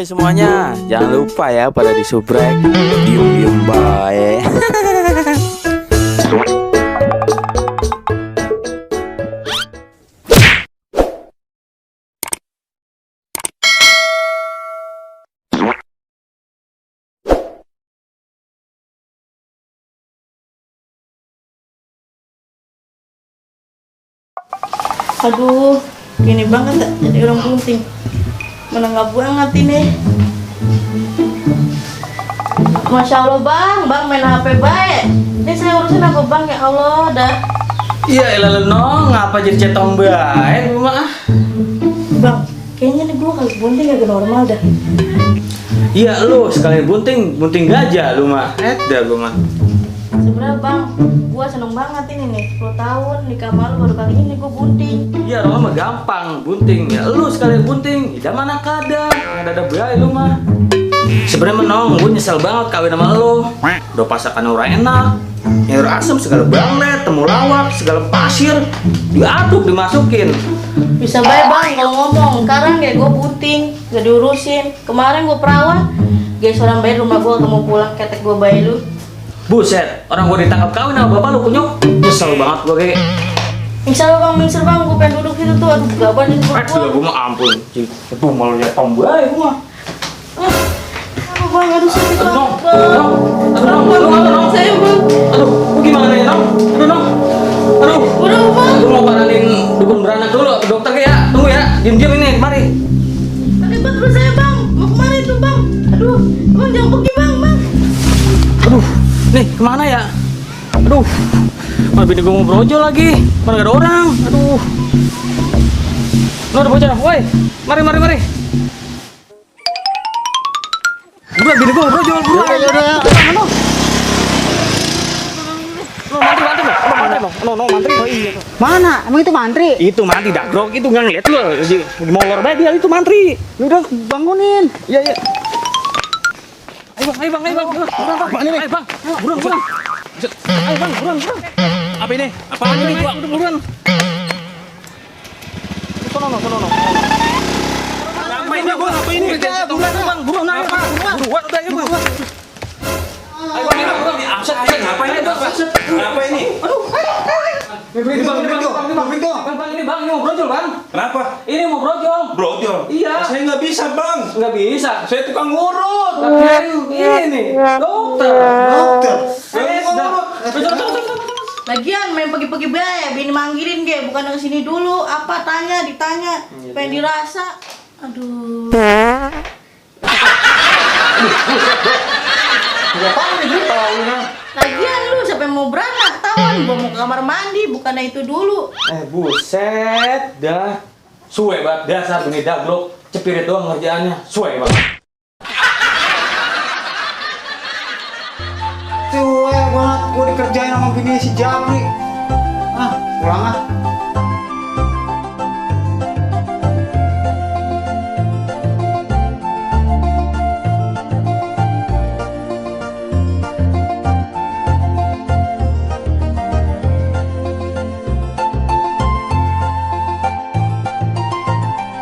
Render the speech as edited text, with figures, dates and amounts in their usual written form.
Woi semuanya, jangan lupa ya pada disubrek. Diem bae. Aduh, gini banget jadi orang bunting. Mana nggak banget ini. Masya Allah bang main HP baik. Ini saya urusin apa bang, ya Allah dah. Iya elah no, ngapa jadi cetong baik mah? Bang, kayaknya nih gua kalau bunting agak normal dah. Iya lu sekalian bunting gajah lu mah. Dah gua mah. Sebenarnya bang, gua seneng banget ini nih. 10 tahun nikah malu baru kali ini gua bunting. Iya orang mah gampang bunting ya. Lu sekalian bunting, tidak mana kadang ada baik lu mah. Sebenarnya menong, gue nyesel banget kawin sama lu. Udah pasakan orang enak, nyayur asem segala banget, temulawak segala pasir, diaduk dimasukin. Bisa baik bang kalau ngomong. Sekarang kayak gua bunting, gak diurusin. Kemarin gua perawat, guys orang bayi rumah gua mau pulang ketek gua bayi lu. Buset, orang gue ditangkap kawin sama bapak lu kunyuk. Nyesel banget gue kayak. Mingser bang, gua pengen duduk situ tuh. Aduh gaban ini perut gua. Gue mah ampun, itu malu liat tombay gue mah. Aduh bang, aduh sakit banget bang. Aduh, Saya bang. aduh, gimana ya Nong? Aduh, Udah bang. gue mau paranin dukun beranak dulu ke dokter ya. Tunggu ya, diam ini, mari. Tadi bang, terus saya bang. Mau kemana itu bang? Aduh, bang jangan pergi bang. Aduh, nih kemana ya? Aduh, malah bini gue mau brojol lagi. Mana gak ada orang? Aduh. Lo ada bocah, woi, mari. Udah, bini gue mau brojol, bro. Ya. Mantri. Oh iya. Mana? Emang itu mantri? Itu mantri dagrok, itu nggak ngeliat lo. Lagi molor banget dia, itu mantri. Udah bangunin. Iya. Ayo bang. Ayo bang. Buruan. Ayo bang, buruan. Apa ini? Apaan ini gua? Udah buruan. Sono. Apa ini gua? Apa ini? Buruan bang, buruan ayo bang. Buruan udah ayo bang. Ayo bang, buruan. Absen. Apa ini? Apa ini? Aduh. Bang, ini bang, ini mau brojol bang. Kenapa? Ini mau brojol. Brojol? Iya. Saya nggak bisa bang. Nggak bisa. Saya tukang ngurut. Ini dokter. Saya ngurut. Lagian main pergi-pergi baik. Bini manggilin ge, bukan ke sini dulu. Apa ditanya. Pengen dirasa. Aduh. Lagian lu siapa yang mau beranak? Tawan gua mau ke kamar mandi, bukannya itu dulu. Buset dah. Suwe banget dasar bini daglok. Cepirit doang ngerjaannya. Suwe banget. Cuek banget, gue dikerjain sama bini si Jabri. Pulang ah.